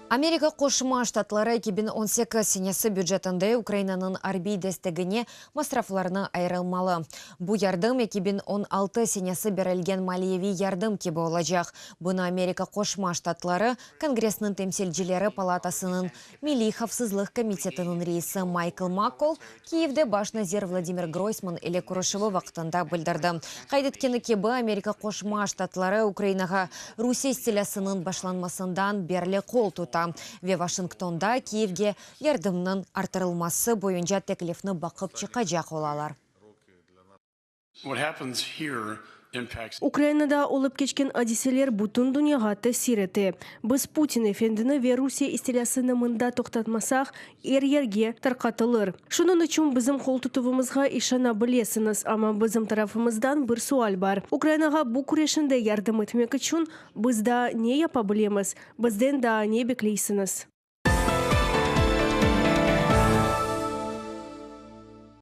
Amerika Qoşma Ştatları 2018 senesi bücetinde Ukrainanıñ arbiy destegine masraflarnı ayırılmalı. Bu yardım 2016 senesi berilgen maliyeviy yardım kibi olacaq. Bunı Amerika Qoşma Ştatları Kongressiniñ temsilcileri palatasınıñ Milliy havfsızlıq komitetiniñ reisi Maykl Makkol Kiyevde baş nazir Vladimir Groysman ile körüşüvi vaqtında bildirdi. Qayd etkeni kibi, Amerika Qoşma Ştatları Ukrainağa Rusiye istilâsınıñ başlanmasından berli qol tuta ve Vaşingtonda Kiyevge yardımnıñ arttırılması boyunca teklifni baqıp çıqacaq olalar. Ukrainada olıp keçken adiseler bütün dünyağa tesir ete. Biz Putin efendini ve Rusiye istilâsını mında toqtatmasaq, er yerge tarqatılır. Şunıñ içün bizim qoltutuvımızğa işana bilesiñiz, amma bizim tarafımızdan bir sual bar, Ukrainağa bu küreşinde yardım etmek içün biz daa ne yapa bilemiz, bizden daa ne bekleysiñiz?